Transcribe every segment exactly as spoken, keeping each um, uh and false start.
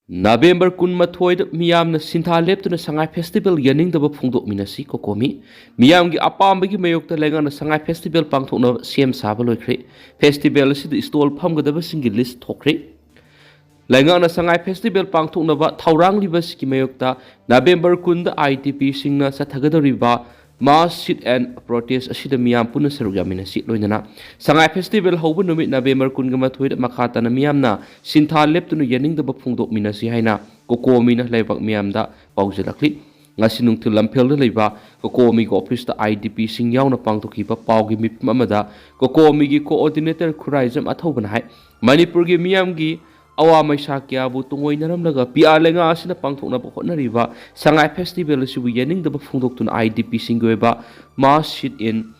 November ꯀꯨꯟꯃꯥꯊꯣꯏꯗ ꯃꯤꯌꯥꯝꯅ ꯁꯤꯟꯊꯥ ꯂꯦꯞꯇꯨꯅ ꯁꯉꯥꯏ festival ꯌꯦꯡꯅꯤꯡꯗꯕ ꯐꯣꯡꯗꯣꯛꯃꯤꯟꯅꯁꯤ꯫ ꯀꯣꯀꯣꯃꯤ ꯃꯤꯌꯥꯝꯒꯤ ꯑꯄꯥꯝꯕꯒꯤ ꯃꯥꯌꯣꯛꯇ ꯂꯩꯉꯥꯛꯅ ꯁꯉꯥꯏ ꯐꯦꯁꯇꯤꯚꯦꯜ ꯄꯥꯡꯊꯣꯛꯅꯕ ꯁꯦꯝ ꯁꯥꯕ ꯂꯣꯏꯈ꯭ꯔꯦ꯫ ꯐꯦꯁꯇꯤꯚꯦꯜ ꯑꯁꯤꯗ ꯏꯁꯇꯣꯜ ꯐꯝꯒꯗꯕꯁꯤꯡꯒꯤ ꯂꯤꯁ ꯊꯣꯛꯈ꯭ꯔꯦ꯫ ꯂꯩꯉꯥꯛꯅ ꯁꯉꯥꯏ ꯐꯦꯁꯇꯤꯚꯦꯜ ꯄꯥꯡꯊꯣꯛꯅꯕ ꯊꯧꯔꯥꯡꯂꯤꯕꯁꯤꯒꯤ ꯃꯥꯌꯣꯛꯇ ꯅꯕꯦꯝꯕꯔ ꯀꯨꯟꯗ I D ꯄꯤꯁꯤꯡꯅ ꯆꯠꯊꯒꯗꯧꯔꯤꯕ mass seat and protest ꯑꯁꯤꯗ ꯃꯤꯌꯥꯝ ꯄꯨꯟꯅ ꯁꯔꯨꯛ ꯌꯥꯃꯤꯟꯅꯁꯤ꯫ ꯂꯣꯏꯅꯅ ꯁꯉꯥꯏ ꯐꯦꯁꯇꯤꯚꯦꯜ ꯍꯧꯕ ꯅꯨꯃꯤꯠ ꯅꯕꯦꯝꯕꯔ ꯀꯨꯟꯒ ꯃꯥꯊꯣꯏꯗ ꯃꯈꯥ ꯇꯥꯅ ꯃꯤꯌꯥꯝꯅ ꯁꯤꯟꯊꯥ ꯂꯦꯞꯇꯨꯅ ꯌꯦꯡꯅꯤꯡꯗꯕ ꯐꯣꯡꯗꯣꯛꯃꯤꯟꯅꯁꯤ ꯍꯥꯏꯅ ꯀꯣꯀꯣꯃꯤꯅ ꯂꯩꯕꯥꯛ ꯃꯤꯌꯥꯝꯗ ꯄꯥꯎꯖꯦꯜꯂꯛꯂꯤ꯫ ꯉꯁꯤ ꯅꯨꯡꯊꯤꯜ ꯂꯝꯐꯦꯜꯗ ꯂꯩꯕ ꯀꯣꯀꯣꯃꯤꯒꯤ ꯑꯣꯐꯤꯁꯇ ꯑꯥꯏ ꯗꯤ ꯄꯤꯁꯤꯡ ꯌꯥꯎꯅ ꯄꯥꯡꯊꯣꯛꯈꯤꯕ ꯄꯥꯎꯒꯤ ꯃꯤꯐꯝ ꯑꯃꯗ ꯀꯣꯀꯣꯃꯤꯒꯤ ꯀꯣꯑꯣꯔꯗꯤꯅꯦꯇꯔ ꯈꯨꯔꯥꯏꯖꯝ ꯑꯊꯧꯕꯅ ꯍꯥꯏ, ꯃꯅꯤꯄꯨꯔꯒꯤ ꯃꯤꯌꯥꯝꯒꯤ ꯑꯋꯥ ꯃꯩꯁꯥ ꯀꯌꯥꯕꯨ ꯇꯨꯡꯑꯣꯏꯅꯔꯝꯂꯒ ꯄꯤ ꯑꯥꯔ ꯂꯩꯉꯥꯛ ꯑꯁꯤꯅ ꯄꯥꯡꯊꯣꯛꯅꯕ ꯍꯣꯠꯅꯔꯤꯕ ꯁꯉꯥꯏ ꯐꯦꯁꯇꯤꯚꯦꯜ ꯑꯁꯤꯕꯨ ꯌꯦꯡꯅꯤꯡꯗꯕ ꯐꯣꯡꯗꯣꯛꯇꯨꯅ ꯑꯥꯏ ꯗꯤ ꯄꯤꯁꯤꯡꯒꯤ ꯑꯣꯏꯕ ꯃꯥꯁ ꯁꯤꯠ ꯏꯟ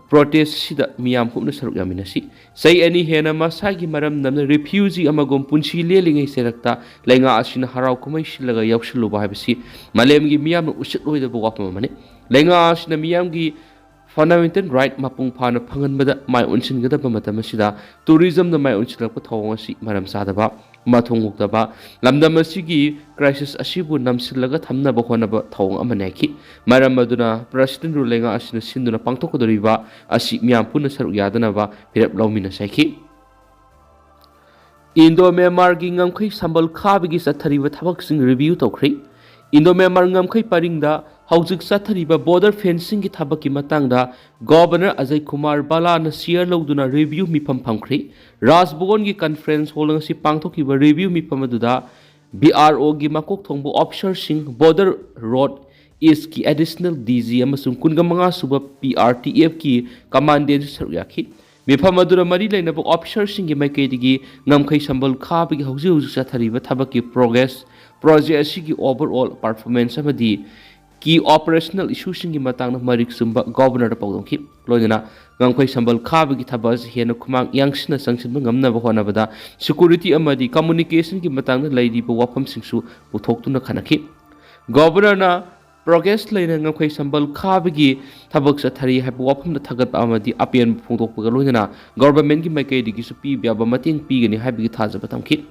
ꯄ꯭ꯔꯣꯇꯦꯁ ꯑꯁꯤꯗ ꯃꯤꯌꯥꯝ ꯄꯨꯝꯅ ꯁꯔꯨꯛ ꯌꯥꯃꯤꯟꯅꯁꯤ꯫ ꯆꯍꯤ ꯑꯅꯤ ꯍꯦꯟꯅ ꯃꯁꯥꯒꯤ ꯃꯔꯝꯗꯝꯗ ꯔꯤꯐ꯭ꯌꯨꯖꯤ ꯑꯃꯒꯨꯝ ꯄꯨꯟꯁꯤ ꯂꯦꯜꯂꯤꯉꯩ ꯆꯩꯔꯛꯇ ꯂꯩꯉꯥꯛ ꯑꯁꯤꯅ ꯍꯔꯥꯎ ꯀꯨꯝꯍꯩ ꯁꯤꯜꯂꯒ ꯌꯥꯎꯁꯤꯜꯂꯨꯕ ꯍꯥꯏꯕꯁꯤ ꯃꯥꯂꯦꯝꯒꯤ ꯃꯤꯌꯥꯝꯅ ꯎꯁꯤꯠꯂꯣꯏꯗꯕ ꯋꯥꯐꯝ ꯑꯃꯅꯤ꯫ ꯂꯩꯉꯥꯛ ꯑꯁꯤꯅ ꯃꯤꯌꯥꯝꯒꯤ ꯐꯟꯗꯥꯃꯦꯟꯇꯦꯜ ꯔꯥꯏꯠ ꯃꯄꯨꯡ ꯐꯥꯅ ꯐꯪꯍꯟꯕꯗ ꯃꯥꯏ ꯑꯣꯟꯁꯤꯟꯒꯗꯕ ꯃꯇꯝ ꯑꯁꯤꯗ ꯇꯨꯔꯤꯖꯝꯗ ꯃꯥꯏ ꯑꯣꯟꯁꯤꯜꯂꯛꯄ ꯊꯧꯑꯣꯡ ꯑꯁꯤ ꯃꯔꯝ ꯆꯥꯗꯕ, ꯃꯊꯣꯡ ꯍꯨꯛꯇꯕ, ꯂꯝꯗꯝ ꯑꯁꯤꯒꯤ ꯀ꯭ꯔꯥꯏꯁꯤꯁ ꯑꯁꯤꯕꯨ ꯅꯝꯁꯤꯜꯂꯒ ꯊꯝꯅꯕ ꯍꯣꯠꯅꯕ ꯊꯧꯑꯣꯡ ꯑꯃꯅꯤ ꯍꯥꯏꯈꯤ꯫ ꯃꯔꯝ ꯑꯗꯨꯅ ꯄ꯭ꯔꯁꯤꯗꯦꯟ ꯔꯨꯜ ꯂꯩꯉꯥꯛ ꯑꯁꯤꯅ ꯁꯤꯟꯗꯨꯅ ꯄꯥꯡꯊꯣꯛꯀꯗꯧꯔꯤꯕ ꯑꯁꯤ ꯃꯤꯌꯥꯝ ꯄꯨꯟꯅ ꯁꯔꯨꯛ ꯌꯥꯗꯅꯕ ꯐꯤꯔꯦꯞ ꯂꯧꯃꯤꯟꯅꯁꯤ ꯍꯥꯏꯈꯤ꯫ ꯏꯟꯗꯣ ꯃ꯭ꯌꯥꯟꯃꯥꯔꯒꯤ ꯉꯝꯈꯩ ꯁꯝꯕꯜ ꯈꯥꯕꯒꯤ ꯆꯠꯊꯔꯤꯕ ꯊꯕꯛꯁꯤꯡ ꯔꯤꯚꯤꯌꯨ ꯇꯧꯈ꯭ꯔꯦ꯫ ꯏꯟꯗꯣ ꯃ꯭ꯌꯥꯟꯃꯥꯔ ꯉꯝꯈꯩ ꯄꯔꯤꯡꯗ ꯍꯧꯖꯤꯛ ꯆꯠꯊꯔꯤꯕ ꯕꯣꯔꯗꯔ ꯐꯦꯟꯁꯤꯡꯒꯤ ꯊꯕꯛꯀꯤ ꯃꯇꯥꯡꯗ ꯒꯣꯕꯔꯅꯔ ꯑꯖꯌ ꯀꯨꯃꯥꯔ ꯕꯥꯂꯥꯅ ꯁꯤꯌꯔ ꯂꯧꯗꯨꯅ ꯔꯤꯚꯤꯌꯨ ꯃꯤꯐꯝ ꯐꯝꯈ꯭ꯔꯦ꯫ ꯔꯥꯖ ꯚꯕꯟꯒꯤ ꯀꯟꯐꯔꯦꯟꯁ ꯍꯣꯜ ꯑꯁꯤ ꯄꯥꯡꯊꯣꯛꯈꯤꯕ ꯔꯤꯚꯤꯌꯨ ꯃꯤꯐꯝ ꯑꯗꯨꯗ ꯕꯤ ꯑꯥꯔ ꯑꯣꯒꯤ ꯃꯀꯣꯛ ꯊꯣꯡꯕ ꯑꯣꯐꯤꯁꯔꯁꯤꯡ, ꯕꯣꯔꯗꯔ ꯔꯣꯗ ꯏꯁꯀꯤ ꯑꯦꯗꯤꯁꯅꯦꯜ ꯗꯤ ꯖꯤ ꯑꯃꯁꯨꯡ ꯀꯨꯟꯒ ꯃꯉꯥ ꯁꯨꯕ ꯄꯤ ꯑꯥꯔ ꯇꯤ ꯑꯦꯐꯀꯤ ꯀꯃꯥꯟꯗꯦꯟꯁꯨ ꯁꯔꯨꯛ ꯌꯥꯈꯤ꯫ ꯃꯤꯐꯝ ꯑꯗꯨꯗ ꯃꯔꯤ ꯂꯩꯅꯕ ꯑꯣꯐꯤꯁꯔꯁꯤꯡꯒꯤ ꯃꯥꯏꯀꯩꯗꯒꯤ ꯉꯝꯈꯩ ꯁꯝꯕꯜ ꯈꯥꯕꯒꯤ ꯍꯧꯖꯤꯛ ꯍꯧꯖꯤꯛ ꯆꯠꯊꯔꯤꯕ ꯊꯕꯛꯀꯤ ꯄ꯭ꯔꯣꯒ꯭ꯔꯦꯁ, ꯄ꯭ꯔꯣꯖꯦꯛ ꯑꯁꯤꯒꯤ ꯑꯣꯚꯔꯑꯣꯜ ꯄꯔꯐꯣꯔꯃꯦꯟꯁ ꯑꯃꯗꯤ ꯀꯤ ꯑꯣꯄꯔꯦꯁꯅꯦꯜ ꯏꯁꯨꯁꯤꯡꯒꯤ ꯃꯇꯥꯡꯗ ꯃꯔꯤꯛ ꯆꯨꯝꯕ ꯒꯣꯕꯔꯅꯔꯗ ꯄꯥꯎꯗꯝꯈꯤ꯫ ꯂꯣꯏꯅꯅ ꯉꯝꯈꯩ ꯁꯝꯕꯜ ꯈꯥꯕꯒꯤ ꯊꯕꯛ ꯑꯁꯤ ꯍꯦꯟꯅ ꯈꯨꯃꯥꯡ ꯌꯥꯡꯁꯤꯟꯅ ꯆꯪꯁꯤꯟꯕ ꯉꯝꯅꯕ ꯍꯣꯠꯅꯕꯗ ꯁꯦꯀ꯭ꯌꯨꯔꯤꯇꯤ ꯑꯃꯗꯤ ꯀꯝꯃꯨꯅꯤꯀꯦꯁꯟꯒꯤ ꯃꯇꯥꯡꯗ ꯂꯩꯔꯤꯕ ꯋꯥꯐꯝꯁꯤꯡꯁꯨ ꯄꯨꯊꯣꯛꯇꯨꯅ ꯈꯟꯅꯈꯤ꯫ ꯒꯣꯕꯔꯅꯔꯅ ꯄ꯭ꯔꯣꯒ꯭ꯔꯦꯁ ꯂꯩꯅ ꯉꯝꯈꯩ ꯁꯝꯕꯜ ꯈꯥꯕꯒꯤ ꯊꯕꯛ ꯆꯠꯊꯔꯤ ꯍꯥꯏꯕ ꯋꯥꯐꯝꯗ ꯊꯥꯒꯠꯄ ꯑꯃꯗꯤ ꯑꯄꯦꯟꯕ ꯐꯣꯡꯗꯣꯛꯄꯒ ꯂꯣꯏꯅꯅ ꯒꯣꯚꯔꯟꯃꯦꯟꯠꯀꯤ ꯃꯥꯏꯀꯩꯗꯒꯤꯁꯨ ꯄꯤꯕ ꯌꯥꯕ ꯃꯇꯦꯡ ꯄꯤꯒꯅꯤ ꯍꯥꯏꯕꯒꯤ ꯊꯥꯖꯕ ꯊꯝꯈꯤ꯫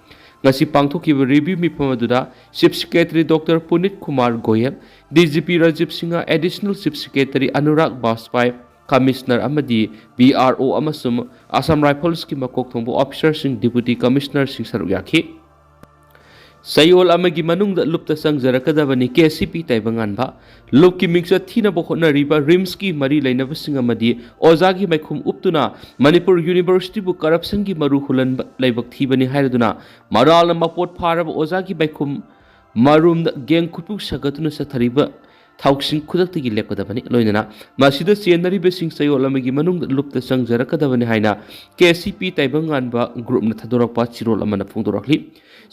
ꯉꯁꯤ ꯄꯥꯡꯊꯣꯛꯈꯤꯕ ꯔꯤꯚ꯭ꯌꯨ ꯃꯤꯐꯝ ꯑꯗꯨꯗ Chief Secretary Doctor Punit Kumar Goyal, D G P Rajiv Singha, Additional Chief Secretary Anurag Bajpai, Commissioner ꯑꯃꯗꯤ B R O ꯑꯃꯁꯨꯡ Assam Riflesꯀꯤ ꯃꯀꯣꯛ ꯊꯣꯡꯕ officerꯁꯤꯡ, Deputy Commissionerꯁꯤꯡ ꯁꯔꯨꯛ ꯌꯥꯈꯤ꯫ ꯆꯌꯣꯜ ꯑꯃꯒꯤ ꯃꯅꯨꯡꯗ ꯂꯨꯞꯇ ꯆꯪꯖꯔꯛꯀꯗꯕꯅꯤ ꯀꯦ ꯁꯤ ꯄꯤ ꯇꯥꯏꯕꯪꯉꯥꯟꯕ꯫ ꯂꯨꯞꯀꯤ ꯃꯤꯡꯆꯠ ꯊꯤꯅꯕ ꯍꯣꯠꯅꯔꯤꯕ ꯔꯤꯝꯁꯀꯤ ꯃꯔꯤ ꯂꯩꯅꯕꯁꯤꯡ ꯑꯃꯗꯤ ꯑꯣꯖꯥꯒꯤ ꯃꯥꯏꯈꯨꯝ ꯎꯞꯇꯨꯅ ꯃꯅꯤꯄꯨꯔ ꯌꯨꯅꯤꯚꯔꯁꯤꯇꯤꯕꯨ ꯀꯔꯞꯁꯟꯒꯤ ꯃꯔꯨ ꯍꯨꯜꯍꯟꯕ ꯂꯥꯏꯕꯛ ꯊꯤꯕꯅꯤ ꯍꯥꯏꯔꯗꯨꯅ ꯃꯔꯥꯜꯅ ꯃꯄꯣꯠ ꯐꯥꯔꯕ ꯑꯣꯖꯥꯒꯤ ꯃꯥꯏꯈꯨꯝ ꯃꯔꯨꯝꯗ ꯒꯦꯡ ꯈꯨꯠꯄꯨ ꯁꯥꯒꯠꯇꯨꯅ ꯆꯠꯊꯔꯤꯕ ꯊꯧꯁꯤꯡ ꯈꯨꯗꯛꯇꯒꯤ ꯂꯦꯞꯀꯗꯕꯅꯤ꯫ ꯂꯣꯏꯅꯅ ꯃꯁꯤꯗ ꯆꯦꯟꯅꯔꯤꯕꯁꯤꯡ ꯆꯌꯣꯜ ꯑꯃꯒꯤ ꯃꯅꯨꯡꯗ ꯂꯨꯞꯇ ꯆꯪꯖꯔꯛꯀꯗꯕꯅꯤ ꯍꯥꯏꯅ ꯀꯦ ꯁꯤ ꯄꯤ ꯇꯥꯏꯕꯪꯉꯥꯟꯕ ꯒ꯭ꯔꯨꯞꯅ ꯊꯥꯗꯣꯔꯛꯄ ꯆꯦꯔꯣꯜ ꯑꯃꯅ ꯐꯣꯡꯗꯣꯔꯛꯂꯤ꯫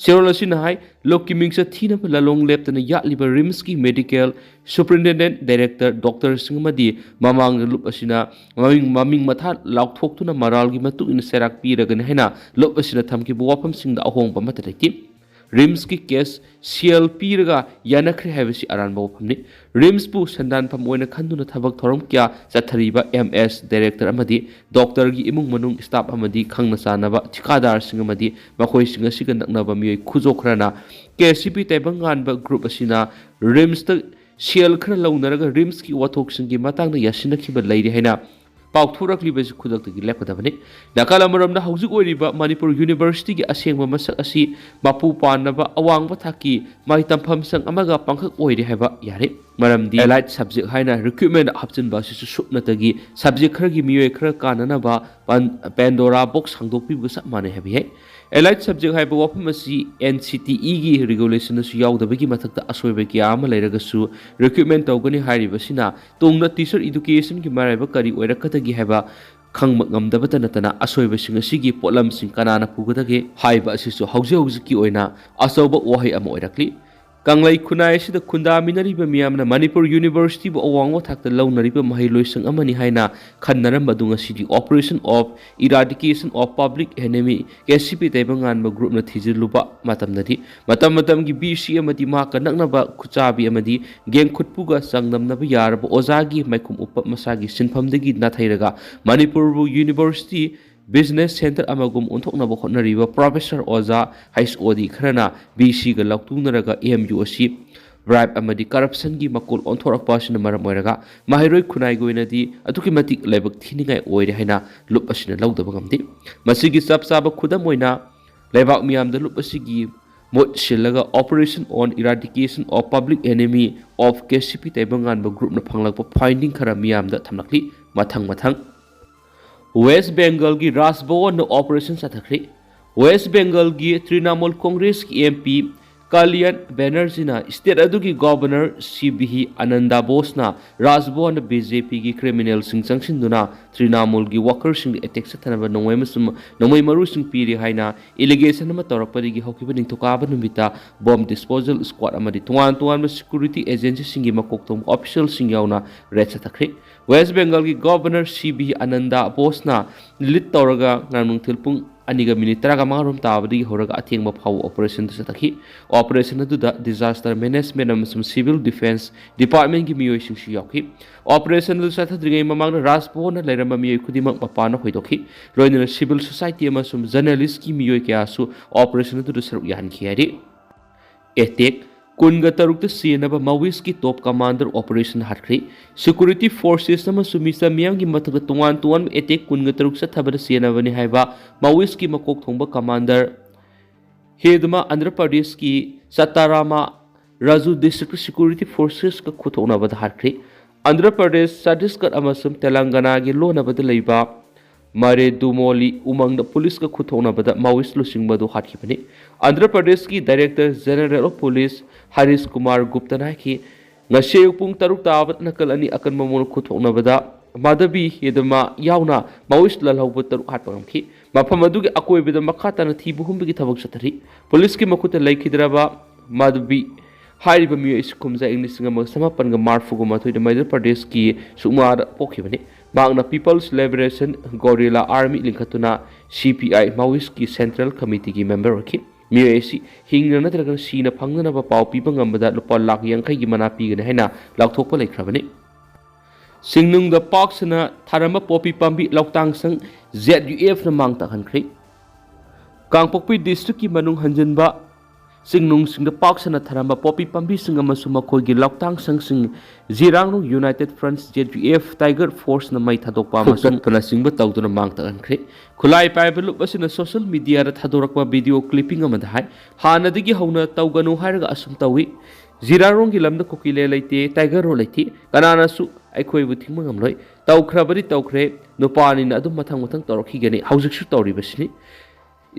ꯆꯦꯔꯣꯜ ꯑꯁꯤꯅ ꯍꯥꯏ, ꯂꯨꯞꯀꯤ ꯃꯤꯡꯆꯠ ꯊꯤꯅꯕ ꯂꯥꯂꯣꯡ ꯂꯦꯞꯇꯅ ꯌꯥꯠꯂꯤꯕ ꯔꯤꯝꯁꯀꯤ ꯃꯦꯗꯤꯀꯦꯜ ꯁꯨꯄꯔꯤꯟꯇꯦꯟꯗꯦꯟꯠ ꯗꯥꯏꯔꯦꯛꯇꯔ ꯗꯣꯛꯇꯔꯁꯤꯡ ꯑꯃꯗꯤ ꯃꯃꯥꯡꯗ ꯂꯨꯞ ꯑꯁꯤꯅ ꯃꯃꯤꯡ, ꯃꯃꯤꯡ ꯃꯊꯥ ꯂꯥꯎꯊꯣꯛꯇꯨꯅ ꯃꯔꯥꯜꯒꯤ ꯃꯇꯨꯡ ꯏꯟꯅ ꯆꯩꯔꯥꯛ ꯄꯤꯔꯒꯅꯤ ꯍꯥꯏꯅ ꯂꯨꯞ ꯑꯁꯤꯅ ꯊꯝꯈꯤꯕ ꯋꯥꯐꯝꯁꯤꯡꯗ ꯑꯍꯣꯡꯕ ꯑꯃꯠꯇ ꯂꯩꯇꯦ꯫ ꯔꯤꯝꯁꯀꯤ ꯀꯦꯁ ꯁꯦꯜ ꯄꯤꯔꯒ ꯌꯥꯅꯈ꯭ꯔꯦ ꯍꯥꯏꯕꯁꯤ ꯑꯔꯥꯟꯕ ꯋꯥꯐꯝꯅꯤ꯫ ꯔꯤꯝꯁꯄꯨ ꯁꯦꯟꯗꯥꯟꯐꯝ ꯑꯣꯏꯅ ꯈꯟꯗꯨꯅ ꯊꯕꯛ ꯊꯧꯔꯝ ꯀꯌꯥ ꯆꯠꯊꯔꯤꯕ ꯑꯦꯝ ꯑꯦꯁ ꯗꯥꯏꯔꯦꯛꯇꯔ ꯑꯃꯗꯤ ꯗꯣꯛꯇꯔꯒꯤ ꯏꯃꯨꯡ ꯃꯅꯨꯡ, ꯁ꯭ꯇꯥꯐ ꯑꯃꯗꯤ ꯈꯪꯅ ꯆꯥꯟꯅꯕ ꯊꯤꯀꯥꯗꯥꯔꯁꯤꯡ ꯑꯃꯗꯤ ꯃꯈꯣꯏꯁꯤꯡ ꯑꯁꯤꯒ ꯅꯛꯅꯕ ꯃꯤꯑꯣꯏ ꯈꯨꯖꯣ ꯈꯔꯅ ꯀꯦ ꯁꯤ ꯄꯤ ꯇꯥꯏꯕꯪꯉꯥꯟꯕ ꯒ꯭ꯔꯨꯞ ꯑꯁꯤꯅ ꯔꯤꯝꯁꯇ ꯁꯦꯜ ꯈꯔ ꯂꯧꯅꯔꯒ ꯔꯤꯝꯁꯀꯤ ꯋꯥꯊꯣꯛꯁꯤꯡꯒꯤ ꯃꯇꯥꯡꯗ ꯌꯥꯁꯤꯟꯅꯈꯤꯕ ꯂꯩꯔꯤ ꯍꯥꯏꯅ ꯄꯥꯎꯊꯣꯔꯛꯂꯤꯕꯁꯤ ꯈꯨꯗꯛꯇꯒꯤ ꯂꯦꯞꯀꯗꯕꯅꯤ꯫ ꯅꯥꯀꯜ ꯑꯃꯔꯣꯝꯗ ꯍꯧꯖꯤꯛ ꯑꯣꯏꯔꯤꯕ ꯃꯅꯤꯄꯨꯔ ꯌꯨꯅꯤꯚꯔꯁꯤꯇꯤꯒꯤ ꯑꯁꯦꯡꯕ ꯃꯁꯛ ꯑꯁꯤ ꯃꯄꯨ ꯄꯥꯟꯅꯕ ꯑꯋꯥꯡꯕ ꯊꯥꯛꯀꯤ ꯃꯍꯩ ꯇꯝꯐꯝ ꯁꯪ ꯑꯃꯒ ꯄꯥꯡꯈꯛ ꯑꯣꯏꯔꯦ ꯍꯥꯏꯕ ꯌꯥꯔꯦ꯫ ꯃꯔꯝꯗꯤ allied subject ꯍꯥꯏꯅ recruitment ꯍꯥꯞꯆꯤꯟꯕ ꯑꯁꯤꯁꯨ ꯁꯨꯞꯅꯇꯒꯤ subject ꯈꯔꯒꯤ ꯃꯤꯑꯣꯏ ꯈꯔ ꯀꯥꯟꯅꯅꯕ ꯄꯥꯟ-, Pandora box ꯍꯥꯡꯗꯣꯛꯄꯤꯕꯒ ꯆꯞ ꯃꯥꯟꯅꯩ ꯍꯥꯏꯕ ꯌꯥꯏ꯫ Allied subject ꯍꯥꯏꯕ ꯋꯥꯐꯝ ꯑꯁꯤ N C T Eꯒꯤ regulation ꯑꯁꯨ ꯌꯥꯎꯗꯕꯒꯤ ꯃꯊꯛꯇ ꯑꯁꯣꯏꯕ ꯀꯌꯥ ꯑꯃ ꯂꯩꯔꯒꯁꯨ recruitment ꯇꯧꯒꯅꯤ ꯍꯥꯏꯔꯤꯕꯁꯤꯅ ꯇꯨꯡꯗ teacher educationꯒꯤ ꯃꯔꯥꯏꯕꯛ ꯀꯔꯤ ꯑꯣꯏꯔꯛꯀꯗꯒꯦ ꯍꯥꯏꯕ ꯈꯪꯕ ꯉꯝꯗꯕꯇ ꯅꯠꯇꯅ ꯑꯁꯣꯏꯕꯁꯤꯡ ꯑꯁꯤꯒꯤ ꯄꯣꯠꯂꯝꯁꯤꯡ ꯀꯅꯥꯅ ꯄꯨꯒꯗꯒꯦ ꯍꯥꯏꯕ ꯑꯁꯤꯁꯨ ꯍꯧꯖꯤꯛ ꯍꯧꯖꯤꯛꯀꯤ ꯑꯣꯏꯅ ꯑꯆꯧꯕ ꯋꯥꯍꯩ ꯑꯃ ꯑꯣꯏꯔꯛꯂꯤ꯫ ꯀꯪꯂꯩ ꯈꯨꯟꯅꯥꯏ ꯑꯁꯤꯗ ꯈꯨꯟꯗꯥꯃꯤꯟꯅꯔꯤꯕ ꯃꯤꯌꯥꯝꯅ ꯃꯅꯤꯄꯨꯔ ꯌꯨꯅꯤꯚꯔꯁꯤꯇꯤꯕꯨ ꯑꯋꯥꯡꯕ ꯊꯥꯛꯇ ꯂꯧꯅꯔꯤꯕ ꯃꯍꯩꯂꯣꯏꯁꯪ ꯑꯃꯅꯤ ꯍꯥꯏꯅ ꯈꯟꯅꯔꯝꯕ ꯑꯗꯨ ꯉꯁꯤꯗꯤ Operation of Eradication of Public Enemy, K C P ꯇꯥꯏꯕꯪꯉꯥꯟꯕ ꯒ꯭ꯔꯨꯞꯅ ꯊꯤꯖꯤꯜꯂꯨꯕ ꯃꯇꯝꯗꯗꯤ ꯃꯇꯝ ꯃꯇꯝꯒꯤ ꯕꯤ ꯁꯤ ꯑꯃꯗꯤ ꯃꯍꯥꯛꯀ ꯅꯛꯅꯕ ꯈꯨꯠꯆꯥꯕꯤ ꯑꯃꯗꯤ ꯒꯦꯡ ꯈꯨꯠꯄꯨꯒ ꯆꯥꯡꯗꯝꯅꯕ ꯌꯥꯔꯕ ꯑꯣꯖꯥꯒꯤ ꯃꯥꯏꯈꯨꯝ ꯎꯞꯄ ꯃꯁꯥꯒꯤ ꯁꯤꯟꯐꯝꯗꯒꯤ ꯅꯥꯊꯩꯔꯒ ꯃꯅꯤꯄꯨꯔꯕꯨ ꯌꯨꯅꯤꯚꯔꯁꯤꯇꯤ ꯕꯤꯖꯤꯅꯦꯁ ꯁꯦꯟꯇꯔ ꯑꯃꯒꯨꯝ ꯑꯣꯟꯊꯣꯛꯅꯕ ꯍꯣꯠꯅꯔꯤꯕ ꯄ꯭ꯔꯣꯐꯦꯁꯔ ꯑꯣꯖꯥ, ꯍꯩꯆ ꯑꯣ ꯗꯤ ꯈꯔꯅ ꯕꯤ ꯁꯤꯒ ꯂꯧꯇꯨꯅꯔꯒ ꯑꯦꯝ ꯌꯨ ꯑꯁꯤ ꯕ꯭ꯔꯥꯏꯕ ꯑꯃꯗꯤ ꯀꯔꯞꯁꯟꯒꯤ ꯃꯀꯣꯜ ꯑꯣꯟꯊꯣꯔꯛꯄ ꯑꯁꯤꯅ ꯃꯔꯝ ꯑꯣꯏꯔꯒ ꯃꯍꯩꯔꯣꯏ ꯈꯨꯟꯅꯥꯏꯒꯤ ꯑꯣꯏꯅꯗꯤ ꯑꯗꯨꯛꯀꯤ ꯃꯇꯤꯛ ꯂꯥꯏꯕꯛ ꯊꯤꯅꯤꯡꯉꯥꯏ ꯑꯣꯏꯔꯦ ꯍꯥꯏꯅ ꯂꯨꯞ ꯑꯁꯤꯅ ꯂꯧꯗꯕ ꯉꯝꯗꯦ꯫ ꯃꯁꯤꯒꯤ ꯆꯞ ꯆꯥꯕ ꯈꯨꯗꯝ ꯑꯣꯏꯅ ꯂꯩꯕꯥꯛ ꯃꯤꯌꯥꯝꯗ ꯂꯨꯞ ꯑꯁꯤꯒꯤ ꯃꯍꯨꯠ ꯁꯤꯜꯂꯒ Operation on Eradication of Public Enemy of K C ꯄꯤ ꯇꯥꯏꯕꯪꯉꯥꯟꯕ ꯒ꯭ꯔꯨꯞꯅ ꯐꯪꯂꯛꯄ ꯐꯥꯏꯟꯗꯤꯡ ꯈꯔ ꯃꯤꯌꯥꯝꯗ ꯊꯝꯂꯛꯂꯤ꯫ ꯃꯊꯪ ꯃꯊꯪ ꯋꯦꯁ ꯕꯦꯡꯒꯜꯒꯤ ꯔꯥꯖ ꯚꯋꯟꯗ ꯑꯣꯄꯔꯦꯁꯟ ꯆꯠꯊꯈ꯭ꯔꯤ꯫ ꯋꯦꯁ ꯕꯦꯡꯒꯜꯒꯤ ꯇ꯭ꯔꯤꯅꯥꯃꯨꯜ ꯀꯣꯡꯒ꯭ꯔꯦꯁꯀꯤ ꯑꯦꯝ ꯄꯤ ꯀꯥꯂꯤꯌꯥꯟ ꯕꯦꯅꯔꯖꯤꯅ ꯁ꯭ꯇꯦꯠ ꯑꯗꯨꯒꯤ ꯒꯣꯚꯔꯅꯔ ꯁꯤ ꯚꯤ ꯑꯅꯟꯗꯥ ꯕꯣꯁꯅ ꯔꯥꯖ ꯚꯋꯟꯗ ꯕꯤ ꯖꯦ ꯄꯤꯒꯤ ꯀ꯭ꯔꯤꯃꯤꯅꯦꯜꯁꯤꯡ ꯆꯪꯁꯤꯟꯗꯨꯅ ꯇ꯭ꯔꯤꯅꯥꯃꯨꯜꯒꯤ ꯋꯥꯀꯔꯁꯤꯡꯗ ꯑꯦꯇꯦꯛ ꯆꯠꯊꯅꯕ ꯅꯣꯡꯃꯩ ꯑꯃꯁꯨꯡ ꯅꯣꯡꯃꯩ ꯃꯔꯨꯁꯤꯡ ꯄꯤꯔꯤ ꯍꯥꯏꯅ ꯑꯦꯂꯤꯒꯦꯁꯟ ꯑꯃ ꯇꯧꯔꯛꯄꯗꯒꯤ ꯍꯧꯈꯤꯕ ꯅꯤꯡꯊꯧꯀꯥꯕ ꯅꯨꯃꯤꯠꯇ ꯕꯣꯝ ꯗꯤꯁꯄꯣꯖꯦꯜ ꯁ꯭ꯀ꯭ꯋꯥꯗ ꯑꯃꯗꯤ ꯇꯣꯉꯥꯟ ꯇꯣꯉꯥꯟꯕ ꯁꯦꯀ꯭ꯌꯨꯔꯤꯇꯤ ꯑꯦꯖꯦꯟꯁꯤꯁꯤꯡꯒꯤ ꯃꯀꯣꯛ ꯊꯣꯡꯕ ꯑꯣꯐꯤꯁꯤꯌꯦꯜꯁꯤꯡ ꯌꯥꯎꯅ red ꯆꯠꯊꯈ꯭ꯔꯤ꯫ West ꯕꯦꯡꯒꯜꯒꯤ governor C V Ananda ꯕꯣꯁꯅ ꯂꯤꯗ ꯇꯧꯔꯒ ꯉꯔꯥꯡ ꯅꯨꯡꯊꯤꯜ ꯄꯨꯡ ꯑꯅꯤꯒ ꯃꯤꯅꯤꯠ ꯇꯔꯥꯃꯉꯥꯔꯣꯝ ꯇꯥꯕꯗꯒꯤ ꯍꯧꯔꯒ ꯑꯊꯦꯡꯕ ꯐꯥꯎꯕ ꯑꯣꯄꯔꯦꯁꯟꯗꯨ ꯆꯠꯊꯈꯤ꯫ ꯑꯣꯄꯔꯦꯁꯟ ꯑꯗꯨꯗ ꯗꯤꯖꯥꯁꯇꯔ ꯃꯦꯅꯦꯖꯃꯦꯟ ꯑꯃꯁꯨꯡ ꯁꯤꯚꯤꯜ ꯗꯤꯐꯦꯟꯁ ꯗꯤꯄꯥꯔꯠꯃꯦꯟꯒꯤ ꯃꯤꯑꯣꯏꯁꯤꯡꯁꯨ ꯌꯥꯎꯈꯤ꯫ ꯑꯣꯄꯔꯦꯁꯟ ꯑꯗꯨ ꯆꯠꯊꯗ꯭ꯔꯤꯉꯩ ꯃꯃꯥꯡꯗ ꯔꯥꯖ ꯚꯋꯟꯗ ꯂꯩꯔꯝꯕ ꯃꯤꯑꯣꯏ ꯈꯨꯗꯤꯡꯃꯛ ꯃꯄꯥꯟꯗ ꯍꯣꯏꯗꯣꯛꯈꯤ꯫ ꯂꯣꯏꯅꯅ ꯁꯤꯚꯤꯜ ꯁꯣꯁꯥꯏꯇꯤ ꯑꯃꯁꯨꯡ ꯖꯔꯅꯦꯂꯤꯁꯀꯤ ꯃꯤꯑꯣꯏ ꯀꯌꯥꯁꯨ ꯑꯣꯄꯔꯦꯁꯟ ꯑꯗꯨꯗ ꯁꯔꯨꯛ ꯌꯥꯍꯟꯈꯤ ꯍꯥꯏꯔꯤ꯫ ꯑꯦꯇꯦꯛ ꯀꯨꯟꯒ ꯇꯔꯨꯛꯇ ꯆꯦꯟꯅꯕ ꯃꯥꯋꯤꯁꯀꯤ ꯇꯣꯞ ꯀꯃꯥꯟꯗꯔ ꯑꯣꯄꯔꯦꯁꯟ ꯍꯥꯠꯈ꯭ꯔꯤ꯫ ꯁꯦꯀ꯭ꯌꯨꯔꯤꯇꯤ ꯐꯣꯔꯁꯦꯁ ꯑꯃꯁꯨꯡ ꯃꯤꯆꯝ ꯃꯤꯌꯥꯝꯒꯤ ꯃꯊꯛꯇ ꯇꯣꯉꯥꯟ ꯇꯣꯉꯥꯟꯕ ꯑꯦꯇꯦꯛ ꯀꯨꯟꯒ ꯇꯔꯨꯛ ꯆꯠꯊꯕꯗ ꯆꯦꯟꯅꯕꯅꯤ ꯍꯥꯏꯕ ꯃꯥꯋꯤꯁꯀꯤ ꯃꯀꯣꯛ ꯊꯣꯡꯕ ꯀꯃꯥꯟꯗꯔ ꯍꯦꯗꯃ ꯑꯟꯙ꯭ꯔ ꯄ꯭ꯔꯗꯦꯁꯀꯤ ꯆꯇꯥꯔꯥꯃ ꯔꯥꯖꯨ ꯗꯤꯁꯇ꯭ꯔꯤꯛꯇ ꯁꯦꯀ꯭ꯌꯨꯔꯤꯇꯤ ꯐꯣꯔꯁꯦꯁꯀ ꯈꯨꯠꯊꯣꯛꯅꯕꯗ ꯍꯥꯠꯈ꯭ꯔꯤ꯫ ꯑꯟꯙ꯭ꯔ ꯄ꯭ꯔꯗꯦꯁ, ꯆꯇꯤꯁꯒꯔ ꯑꯃꯁꯨꯡ ꯇꯦꯂꯪꯒꯅꯥꯒꯤ ꯂꯣꯟꯅꯕꯗ ꯂꯩꯕ ꯃꯔꯦꯗꯨꯃꯣꯂꯤ ꯎꯃꯪꯗ ꯄꯨꯂꯤꯁꯀ ꯈꯨꯠꯊꯣꯛꯅꯕꯗ ꯃꯥꯋꯤꯁ ꯂꯨꯆꯤꯡꯕ ꯑꯗꯨ ꯍꯥꯠꯈꯤꯕꯅꯤ꯫ ꯑꯟꯙ꯭ꯔ ꯄ꯭ꯔꯗꯦꯁꯀꯤ director general of police Harish Kumar ꯒꯨꯞꯇꯅ ꯍꯥꯏꯈꯤ, ꯉꯁꯤ ꯑꯌꯨꯛ ꯄꯨꯡ ꯇꯔꯨꯛ ꯇꯥꯕꯗ ꯅꯥꯀꯜ ꯑꯅꯤ ꯑꯀꯟꯕ ꯃꯑꯣꯡꯗ ꯈꯨꯠꯊꯣꯛꯅꯕꯗ ꯃꯥꯙꯕꯤ ꯍꯦꯗꯃ ꯌꯥꯎꯅ ꯃꯥꯋꯤꯁ ꯂꯥꯜꯍꯧꯕ ꯇꯔꯨꯛ ꯍꯥꯠꯄ ꯉꯝꯈꯤ꯫ ꯃꯐꯝ ꯑꯗꯨꯒꯤ ꯑꯀꯣꯏꯕꯗ ꯃꯈꯥ ꯇꯥꯅ ꯊꯤꯕ ꯍꯨꯝꯕꯒꯤ ꯊꯕꯛ ꯆꯠꯊꯔꯤ꯫ ꯄꯨꯂꯤꯁꯀꯤ ꯃꯈꯨꯠꯇ ꯂꯩꯈꯤꯗ꯭ꯔꯕ ꯃꯥꯙꯕꯤ ꯍꯥꯏꯔꯤꯕ ꯃꯤꯑꯣꯏ ꯑꯁꯤ ꯀꯨꯝꯖꯥ ꯏꯪ ꯂꯤꯁꯤꯡ ꯑꯃꯒ ꯆꯃꯥꯄꯟꯒ ꯃꯔꯤꯐꯨꯒ ꯃꯥꯊꯣꯏꯗ ꯃꯙ꯭ꯌ ꯄ꯭ꯔꯗꯦꯁꯀꯤ ꯁꯨꯛꯃꯥꯗ ꯄꯣꯛꯈꯤꯕꯅꯤ꯫ ꯃꯍꯥꯛꯅ People's Liberation Guerrilla Army ꯂꯤꯡꯈꯠꯇꯨꯅ ꯁꯤ ꯄꯤ ꯑꯥꯏ ꯃꯥꯋꯤꯁꯀꯤ ꯁꯦꯟꯇ꯭ꯔꯦꯜ ꯀꯃꯤꯇꯤꯒꯤ ꯃꯦꯝꯕꯔ ꯑꯣꯏꯈꯤ꯫ ꯃꯤꯑꯣꯏ ꯑꯁꯤ ꯍꯤꯡꯅ ꯅꯠꯇ꯭ꯔꯒꯅ ꯁꯤꯅ ꯐꯪꯅꯅꯕ ꯄꯥꯎ ꯄꯤꯕ ꯉꯝꯕꯗ ꯂꯨꯄꯥ ꯂꯥꯈ ꯌꯥꯡꯈꯩꯒꯤ ꯃꯅꯥ ꯄꯤꯒꯅꯤ ꯍꯥꯏꯅ ꯂꯥꯎꯊꯣꯛꯄ ꯂꯩꯈ꯭ꯔꯕꯅꯤ꯫ ꯁꯤꯡꯅꯨꯡꯗ ꯄꯥꯛ ꯁꯟꯅ ꯊꯥꯔꯝꯕ ꯄꯣꯄꯤ ꯄꯥꯝꯕꯤ ꯂꯧꯇꯥꯡ ꯁꯪ ꯖꯦꯠ ꯌꯨ ꯑꯦꯐꯅ ꯃꯥꯡ ꯇꯥꯛꯍꯟꯈ꯭ꯔꯦ꯫ ꯀꯥꯡꯄꯣꯛꯄꯤ ꯗꯤꯁꯇ꯭ꯔꯤꯛꯀꯤ ꯃꯅꯨꯡ ꯍꯟꯖꯤꯟꯕ ꯁꯤꯡꯅꯨꯡꯁꯤꯡꯗ ꯄꯥꯛ ꯁꯟꯅ ꯊꯥꯔꯝꯕ ꯄꯣꯄꯤ ꯄꯥꯝꯕꯤꯁꯤꯡ ꯑꯃꯁꯨꯡ ꯃꯈꯣꯏꯒꯤ ꯂꯧꯇꯥꯡ ꯁꯪꯁꯤꯡ Zeliangrong united front Z U F tiger ꯐꯣꯔꯁꯅ ꯃꯩ ꯊꯥꯗꯣꯛꯄ ꯑꯃꯁꯨꯡ ꯐꯨꯛꯇꯠꯄꯅꯆꯤꯡꯕ ꯇꯧꯗꯨꯅ ꯃꯥꯡ ꯇꯥꯛꯍꯟꯈ꯭ꯔꯦ꯫ ꯈꯨꯠꯂꯥꯏ ꯄꯥꯏꯕ ꯂꯨꯞ ꯑꯁꯤꯅ ꯁꯣꯁꯤꯌꯦꯜ ꯃꯤꯗꯤꯌꯥꯗ ꯊꯥꯗꯣꯔꯛꯄ ꯚꯤꯗꯤꯑꯣ ꯀ꯭ꯂꯤꯞꯄꯤꯡ ꯑꯃꯗ ꯍꯥꯏ, ꯍꯥꯟꯅꯗꯒꯤ ꯍꯧꯅ ꯇꯧꯒꯅꯨ ꯍꯥꯏꯔꯒ ꯑꯁꯨꯝ ꯇꯧꯏ꯫ ꯖꯤꯔꯥꯔꯣꯡꯒꯤ ꯂꯝꯗ ꯀꯨꯀꯤꯂꯦ ꯂꯩꯇꯦ, ꯇꯥꯏꯒꯔꯔꯣ ꯂꯩꯇꯦ, ꯀꯅꯥꯅꯁꯨ ꯑꯩꯈꯣꯏꯕꯨ ꯊꯤꯡꯕ ꯉꯝꯂꯣꯏ꯫ ꯇꯧꯈ꯭ꯔꯕꯗꯤ ꯇꯧꯈ꯭ꯔꯦ, ꯅꯨꯄꯥꯅꯤꯅ ꯑꯗꯨꯝ ꯃꯊꯪ ꯃꯊꯪ ꯇꯧꯔꯛꯈꯤꯒꯅꯤ, ꯍꯧꯖꯤꯛꯁꯨ ꯇꯧꯔꯤꯕꯁꯤꯅꯤ꯫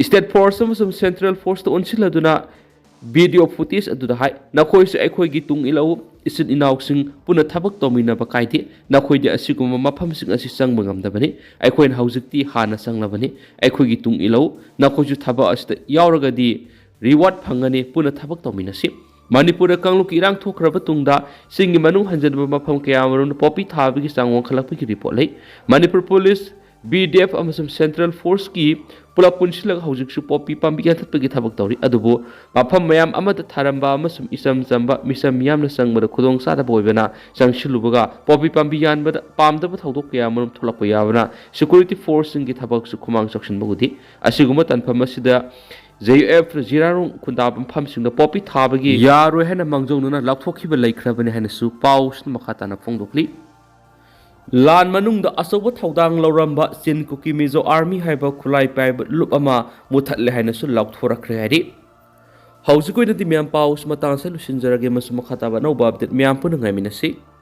ꯁ꯭ꯇꯦꯠ ꯐꯣꯔꯁ ꯑꯃꯁꯨꯡ ꯁꯦꯟꯇ꯭ꯔꯦꯜ ꯐꯣꯔꯁꯇ ꯑꯣꯟꯁꯤꯜꯂꯗꯨꯅ ꯚꯤꯗꯤꯑꯣ ꯐꯨꯇꯦꯖ ꯑꯗꯨꯗ ꯍꯥꯏ, ꯅꯈꯣꯏꯁꯨ ꯑꯩꯈꯣꯏꯒꯤ ꯇꯨꯡ ꯏꯜꯂꯛꯎ, ꯏꯆꯤꯟ ꯏꯅꯥꯎꯁꯤꯡ ꯄꯨꯟꯅ ꯊꯕꯛ ꯇꯧꯃꯤꯟꯅꯕ ꯀꯥꯏꯗꯦ, ꯅꯈꯣꯏꯗꯤ ꯑꯁꯤꯒꯨꯝꯕ ꯃꯐꯝꯁꯤꯡ ꯑꯁꯤ ꯆꯪꯕ ꯉꯝꯗꯕꯅꯤ, ꯑꯩꯈꯣꯏꯅ ꯍꯧꯖꯤꯛꯇꯤ ꯍꯥꯟꯅ ꯆꯪꯂꯕꯅꯤ, ꯑꯩꯈꯣꯏꯒꯤ ꯇꯨꯡ ꯏꯜꯂꯛꯎ, ꯅꯈꯣꯏꯁꯨ ꯊꯕꯛ ꯑꯁꯤꯗ ꯌꯥꯎꯔꯒꯗꯤ ꯔꯤꯋꯥꯔꯗ ꯐꯪꯒꯅꯤ, ꯄꯨꯟꯅ ꯊꯕꯛ ꯇꯧꯃꯤꯟꯅꯁꯤ꯫ ꯃꯅꯤꯄꯨꯔꯗ ꯀꯥꯡꯂꯨꯞꯀꯤ ꯏꯔꯥꯡ ꯊꯣꯛꯈ꯭ꯔꯕ ꯇꯨꯡꯗ ꯆꯤꯡꯒꯤ ꯃꯅꯨꯡ ꯍꯟꯖꯤꯟꯕ ꯃꯐꯝ ꯀꯌꯥ ꯑꯃꯔꯣꯝꯗ ꯄꯣꯄꯤ ꯊꯥꯕꯒꯤ ꯆꯥꯡ ꯋꯥꯡꯈꯠꯂꯛꯄꯒꯤ ꯔꯤꯄꯣꯔꯠ ꯂꯩ꯫ Manipur police, B D F ꯑꯃꯁꯨꯡ ꯁꯦꯟꯇ꯭ꯔꯦꯜ ꯐꯣꯔꯁꯀꯤ ꯄꯨꯂꯞ ꯄꯨꯟꯁꯤꯜꯂꯒ ꯍꯧꯖꯤꯛꯁꯨ ꯄꯣꯄꯤ ꯄꯥꯝꯕꯤ ꯌꯥꯟꯊꯠꯄꯒꯤ ꯊꯕꯛ ꯇꯧꯔꯤ꯫ ꯑꯗꯨꯕꯨ ꯃꯐꯝ ꯃꯌꯥꯝ ꯑꯃꯗ ꯊꯥꯔꯝꯕ ꯑꯃꯁꯨꯡ ꯏꯆꯝ ꯆꯝꯕ ꯃꯤꯆꯝ ꯃꯤꯌꯥꯝꯅ ꯆꯪꯕꯗ ꯈꯨꯗꯣꯡ ꯆꯥꯗꯕ ꯑꯣꯏꯕꯅ ꯆꯪꯁꯤꯜꯂꯨꯕꯒ ꯄꯣꯄꯤ ꯄꯥꯝꯕꯤ ꯌꯥꯟꯕꯗ ꯄꯥꯝꯗꯕ ꯊꯧꯗꯣꯛ ꯀꯌꯥ ꯑꯃꯔꯣꯝ ꯊꯣꯛꯂꯛꯄ ꯌꯥꯕꯅ ꯁꯦꯀ꯭ꯌꯨꯔꯤꯇꯤ ꯐꯣꯔꯁꯁꯤꯡꯒꯤ ꯊꯕꯛꯁꯨ ꯈꯨꯃꯥꯡ ꯆꯥꯎꯁꯤꯟꯕ ꯎꯗꯦ꯫ ꯑꯁꯤꯒꯨꯝꯕ ꯇꯥꯟꯐꯝ ꯑꯁꯤꯗ ꯖꯦ ꯌꯨ ꯑꯦꯐ ꯖꯤꯔꯥꯔꯣꯡ ꯈꯨꯟꯗꯥꯕ ꯃꯐꯝꯁꯤꯡꯗ ꯄꯣꯄꯤ ꯊꯥꯕꯒꯤ ꯌꯥꯔꯣꯏ ꯍꯥꯏꯅ ꯃꯥꯡꯖꯧꯅꯅ ꯂꯥꯎꯊꯣꯛꯈꯤꯕ ꯂꯩꯈ꯭ꯔꯕꯅꯤ ꯍꯥꯏꯅꯁꯨ ꯄꯥꯎꯁꯤꯅ ꯃꯈꯥ ꯇꯥꯅ ꯐꯣꯡꯗꯣꯛꯂꯤ꯫ ꯂꯥꯟ ꯃꯅꯨꯡꯗ ꯑꯆꯧꯕ ꯊꯧꯗꯥꯡ ꯂꯧꯔꯝꯕ ꯆꯤꯟ ꯀꯨꯀꯤ ꯃꯤꯖꯣ ꯑꯥꯔꯃꯤ ꯍꯥꯏꯕ ꯈꯨꯠꯂꯥꯏ ꯄꯥꯏꯕ ꯂꯨꯞ ꯑꯃ ꯃꯨꯊꯠꯂꯦ ꯍꯥꯏꯅꯁꯨ ꯂꯥꯎꯊꯣꯔꯛꯈ꯭ꯔꯦ ꯍꯥꯏꯔꯤ꯫ ꯍꯧꯖꯤꯛ ꯑꯣꯏꯅꯗꯤ ꯃꯌꯥꯝ ꯄꯥꯎꯁꯤ ꯃꯇꯥꯡ ꯑꯁꯤꯗ ꯂꯣꯏꯁꯤꯟꯖꯔꯒꯦ ꯑꯃꯁꯨꯡ ꯃꯈꯥ ꯇꯥꯕ ꯑꯅꯧꯕ ꯑꯞꯗꯦꯠ ꯃꯌꯥꯝ ꯄꯨꯟꯅ ꯉꯥꯏꯃꯤꯟꯅꯁꯤ꯫